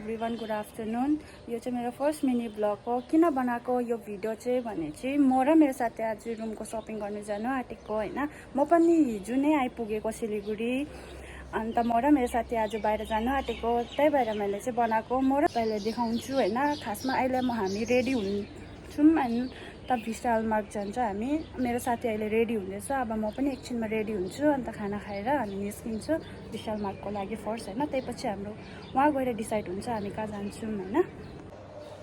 Everyone good afternoon. यो चाहिँ मेरो फर्स्ट मिनी ब्लग हो। किन बनाएको यो भिडियो चाहिँ भने चाहिँ म र मेरो साथी आज रुमको सपिङ गर्न जानु आँटेको होइन। म पनि हिजो नै आइपुगेको सिलगढी। अन्त म र मेरो साथी आज बाहिर जानु आँटेको, त्यही भएर मैले चाहिँ बनाएको। म र तपाईँलाई देखाउँछु होइन। खासमा अहिले हामी रेडी हुन्छौँ त विशाल मार्ग जान्छ हामी। मेरो साथी अहिले रेडी हुँदैछ, अब म पनि एकछिनमा रेडी हुन्छु। अन्त खाना खाएर हामी निस्किन्छौँ विशाल मार्गको लागि फर्स्ट होइन। त्यसपछि हाम्रो वहाँ गएर डिसाइड हुन्छ हामी कहाँ जान्छौँ होइन।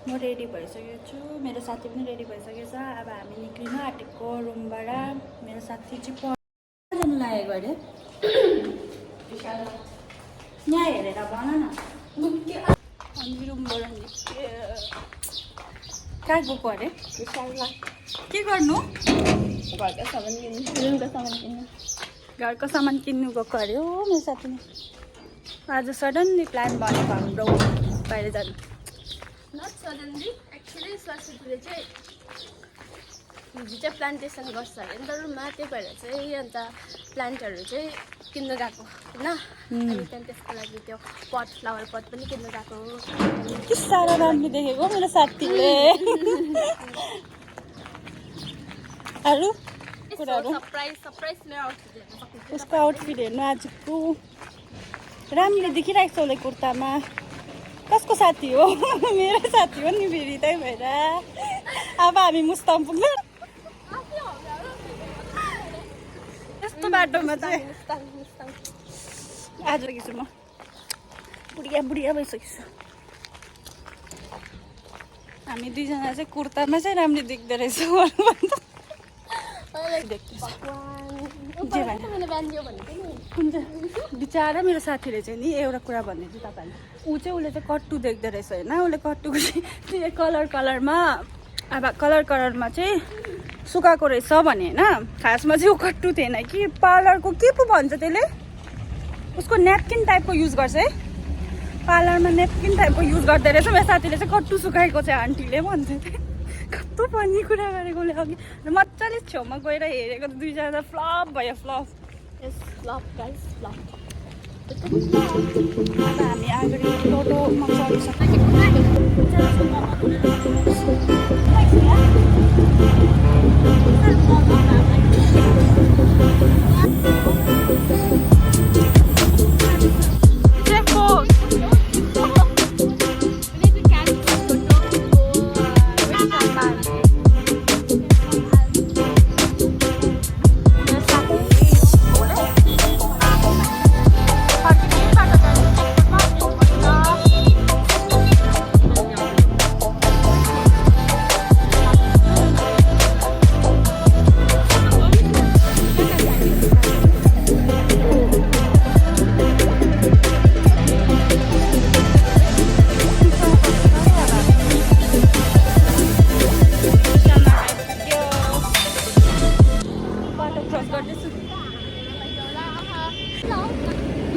म रेडी भइसकेको छु, मेरो साथी पनि रेडी भइसकेको छ। अब हामी निक्लिनु आँटेको रुमबाट। मेरो साथी चाहिँ जानु लागेको अरे यहाँ हेरेर भन न। अनि रुमबाट निस्के कहाँ गएको अरे विशालमा के गर्नु? घरको सामान किन्नु गएको अरे हो मेरो साथीले। आज सडनली प्लान बनेको हाम्रो बाहिर जानु। नट सडनली, एक्चुअली सरस्वतीले चाहिँ हिजो चाहिँ प्लान्टेसन गर्छ अरे नि त रुममा, त्यही भएर चाहिँ अन्त प्लान्टहरू चाहिँ किन्नु गएको होइन। अनि त्यहाँदेखि त्यसको लागि त्यो पट फ्लावर पट पनि किन्नु गएको। के साह्रो राम्रो देखेको मेरो साथीले। अरू कुराहरू उसको आउटफिट हेर्नु आजको राम्रो देखिरहेको छ उसले कुर्तामा। कसको साथी हो? मेरो साथी हो नि फेरि, त्यही भएर अब हामी मुस्ताङ पुग्नु। यस्तो बाटोमा चाहिँ आज छु म बुढिया भइसकेको छु। हामी दुईजना चाहिँ कुर्तामा चाहिँ राम्रो देख्दो रहेछ। बिचरा मेरो साथीले चाहिँ नि एउटा कुरा भनिदिन्छु तपाईँले। उसले चाहिँ कट्टु देख्दो रहेछ होइन। उसले कट्टुको चाहिँ कलरमा अब कलरमा चाहिँ सुकाएको रहेछ भने होइन। खासमा चाहिँ ऊ कट्टु थिएन कि पार्लरको के पो भन्छ त्यसले, उसको नेपकिन टाइपको युज गर्छ है। पार्लरमा नेपकिन टाइपको युज गर्दो रहेछ। मेरो साथीले चाहिँ कट्टु सुकाएको चाहिँ आन्टीले भन्थ्यो। कस्तो भन्ने कुरा गरेकोले अघि मजाले छेउमा गएर हेरेको दुईजना फ्लप भयो। फ्लप अब हामी अगाडि टोटोमा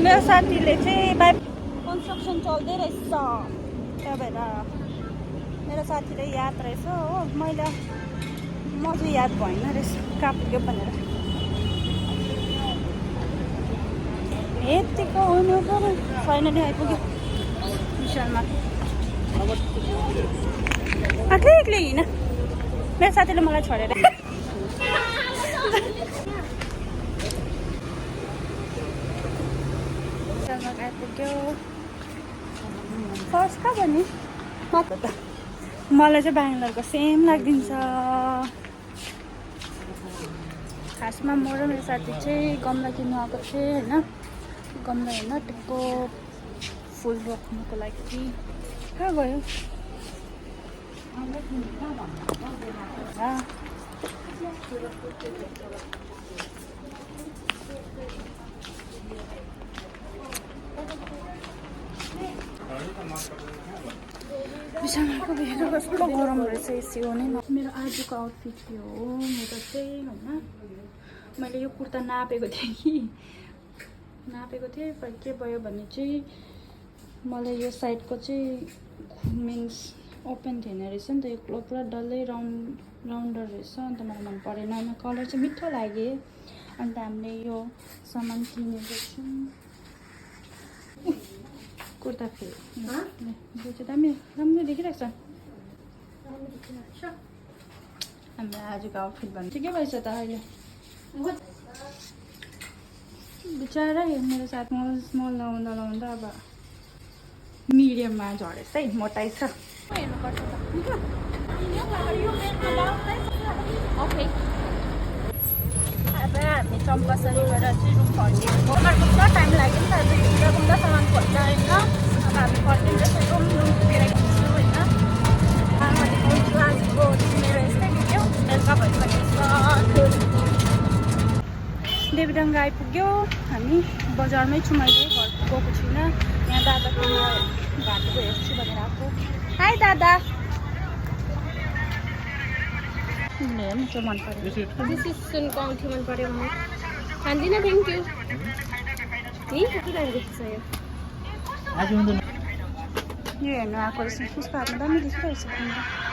मेरो साथीले चाहिँ बाइक कन्स्ट्रक्सन चल्दै रहेछ, त्यही भएर मेरो साथीले याद रहेछ हो। म चाहिँ याद भएन रहेछ कहाँ पुग्यो भनेर। यतिको हुनु पऱ्यो। फाइनली आइपुग्यो विशालमा। एक्लै हिँड मेरो साथीले मलाई छोडेर। आइपुग्यो फर्स्ट कहाँ भने मलाई चाहिँ बेङ्गलोरको सेम लागिदिन्छ। खासमा म र मेरो साथी चाहिँ गमला किन्नु आएको थिएँ होइन। गमला होइन टिकको फुल रोप्नुको लागि। कहाँ गयो? विशालको भित्र कस्तो गरम रहेछ, एसी हो नै। मेरो आजको आउटफिट यो हो। मेरो चाहिँ होइन मैले यो कुर्ता नापेको थिएँ पर के भयो भने चाहिँ मलाई यो साइडको चाहिँ मिन्स ओपन थिएन रहेछ नि त। यो पुरा डल्लै राउन्डर रहेछ। अन्त मलाई मन परेन। कलर चाहिँ मिठो लाग्यो। अन्त हामीले यो सामान किनेको छौँ। कुर्ता फेरि यो चाहिँ दामी राम्रो देखिरहेको छ हाम्रो आजको आउटफिट भन्नु ठिकै भएछ त अहिले बिचरा मेरो साथमा स्मल लाउँदा अब मिडियममा झरेछ है मोटाइ छ हेर्नुपर्छ ओके अब हामी चम्पासरीबाट चाहिँ रुम फर्किएको अर्को पुरा टाइम लाग्यो नि त आज हिँडेर घुम्दा सामान खोज्दा होइन अब हामी फर्किँदैछ रुम पुगेर खिच्छु होइन आजको मेरो यस्तै भिडियो बेलुका भइसकेको देवीडङ्गा आइपुग्यो हामी बजारमै छु मैले घर गएको छुइनँ यहाँ दादाको घाटको हेर्छु भनेर आएको हाई दादा हेर्नु चाहिँ मन पऱ्यो दिस इज सुनको औँठी मन पऱ्यो म खाँदिनँ थ्याङ्क यू कति राम्रो देखिसक्यो यो हेर्नु आएको रहेछ उसको हातमा दामी देखिरहेको छ